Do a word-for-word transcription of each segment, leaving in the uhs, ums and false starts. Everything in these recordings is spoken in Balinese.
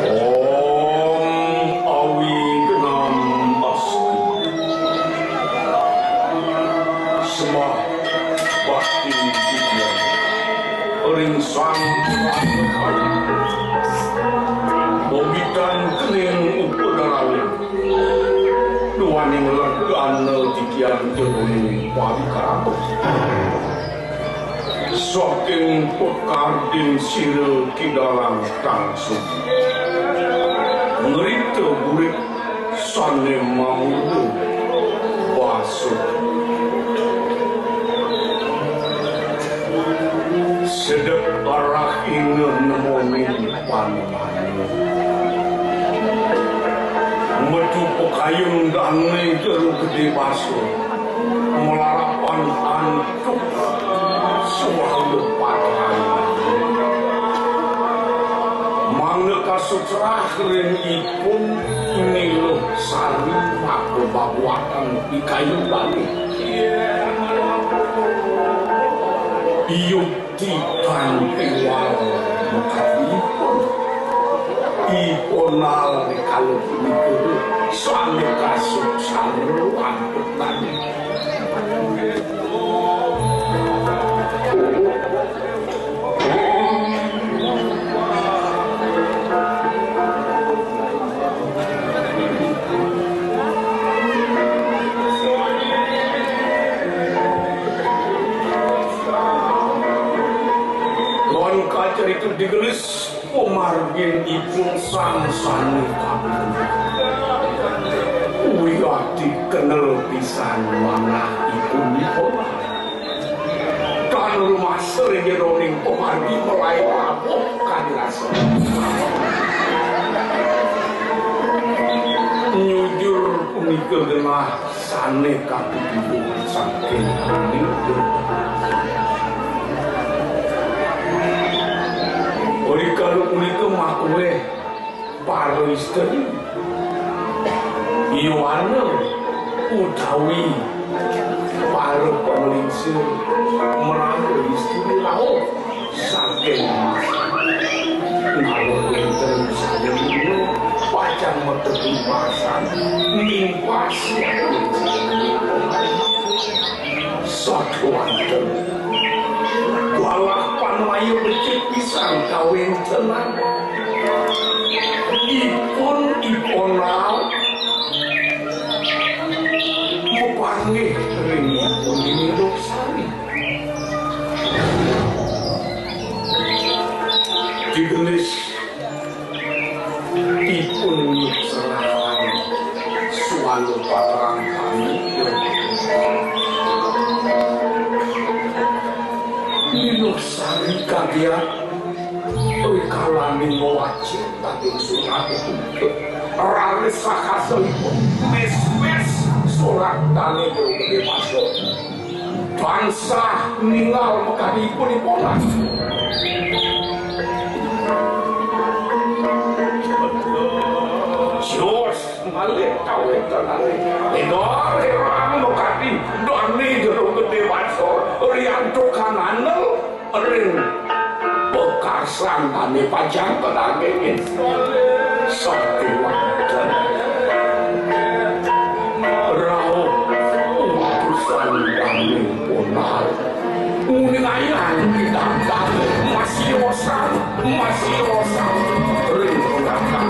Om Awi Genam Asti. Sembah bakti titiang ring Sang Hyang Widi. Bobitan kening upadarane. Duaning legana titiang jeroning pawikarama. Saking pekardin sira kidalang tangsung. Ngrita burik sane mamurda basa. Sedek arah ina nemonin panemana. Metu pakayun dane jero gede basa. Malarapan antuk suara patran. Mangda kasutrah ring ipun Niluh Sari maka babuatan di kayu bali. Iyuk Tiban tiwal makadipun iponal rikala punika sane kasuksana antuk tani. Kon kacerita digelis pamargin ipun sang sane kapining. Wiakti kenel pisan manah ipun ipun. Tan rumasa ring jeroning pamargi malai labuh kadi rasa. Nyujur punika genah sane kapituduh saking Ida. Rikala punika makuweh para istri, yowana utawi para panglingsir maraga istri rauh saking nalika wenten sadurunge pacang matepi pasan nimpasi sakewanten. Galah panwaya becik pisan kawentenan. Ipun, ipun rauh mapanggih ring ipun Niluh Sari. Digelis ipun nyukserahan swala patrang kami. Niluh Sari kagiat rikalaning ngwacén daging surat itu. Raris sakasalipun més-més surat dané Gedé Pasur. Tansah ningal makadipun ipunan. Jos malih kawéntenané. Énggal réwang makadi dané Jero Gedé Pasur riantukan andel ring pakarsan dané pacang kadagingin. Sakéwanten rauh utusan dané ponal. Nguningayang pidabdab masih rosang, masih rosang ring pengakan.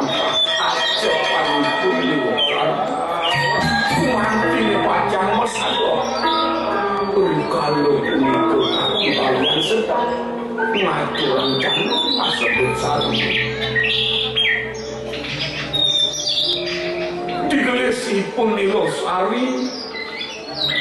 Ajapanipun niwakan. Kumanti pacang masada. Rikala punika kalian sedang ngaturang janur kasebut sari. Digelisipun Nila Sari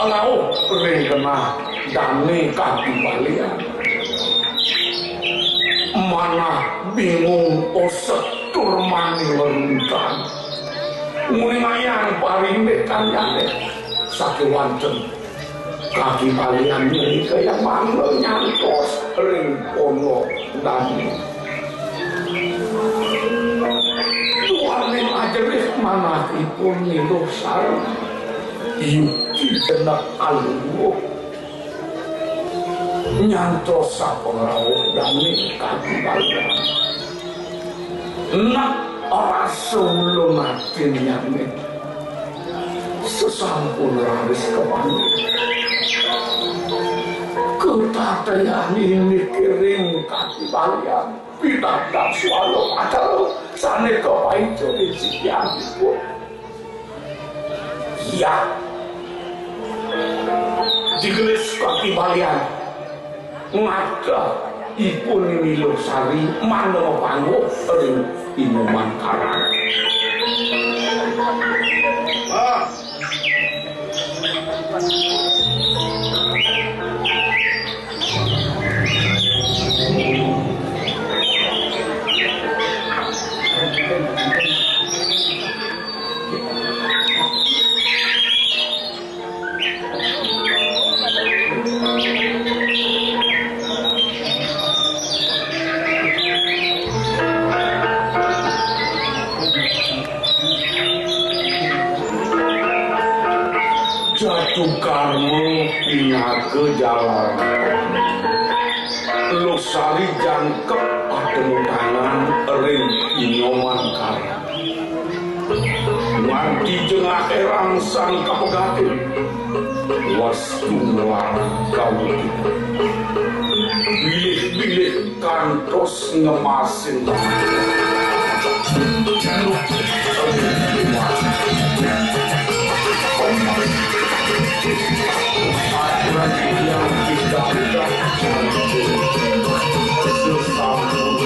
rauh ring genah dane kaki balian. Manah bingung osek tur mani werudan. Nguningayang parindik kanyane sakewanten. Kaki balian menika yang mangda nyantos ring pondok dane. Duaning ajerih manahipun Nila Sari. Yuki jenek aluh. Nyantos sapangrauh dane kaki balian. Nak rasa ulun atinnyane. Sesampun raris kepanggih. Ketatehan ini kiring kaki balian. Pidabdab swara padahal sane kapaica ing sikianipun. Iya. Digelis kaki balian. Ngadeg ipun Nila Sari mangda mapangguh ring Inoman Karang. Ah. Jatu karma pinaga jalan. Losari jangkep patemu tangan ring Inoman Karang. Nganti jengah erang sang kapegatin. Wastu ngelarang kawudinan. Bilih-bilih kantos ngemasin. Aturan yang kita sesampun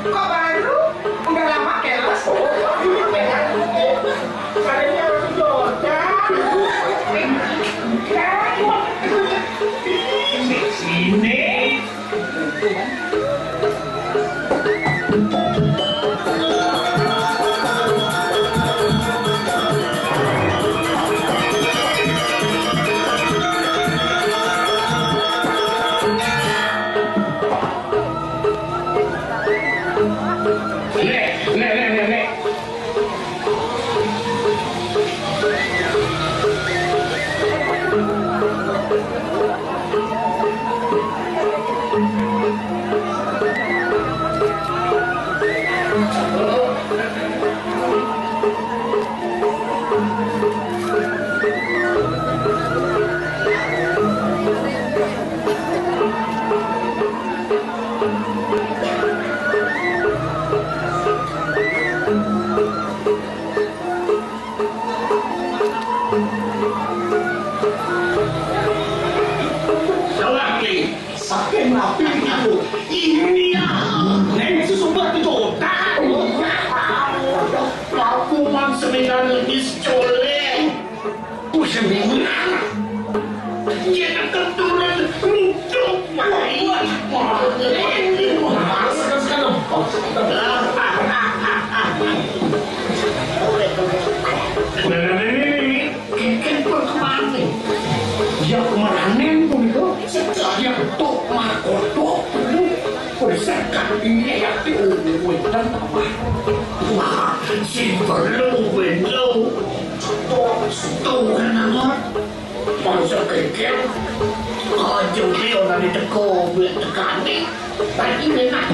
Kok baru? Udah lama keles. Badannya masih jodan. Sini. Nek, nek, nek, nek, nek. Salah nih. Saking napi niku? Ini ya. Nek susu batu jodan. Lakuman seminar lebih colek. Ku seminar. Dia keturunan nutup. Wah, wah, wah. Ini wah. Nah, ini, ini. Kengken pun kemana? Ya kemana pun itu? Sejak dia ketuk makotok dulu. Bersekat ini ya diungguitan apa? Wah, si perlu belo. Tuh, tuh kan amat. Bangsa kengken. Aja dia nanti teko, tekani. Tadi enak.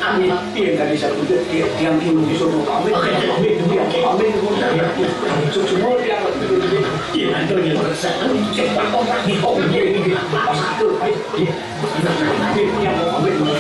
Amin. Iya, tadi satu dia, dia, dia yang dulu disuruh pamit, oke, pamit dulu, ya, pamit dulu. Semua dia, iya, ada yang bersatu, cepat orang. Oh, iya, iya. Pas itu, iya. Dia mau pamit dulu.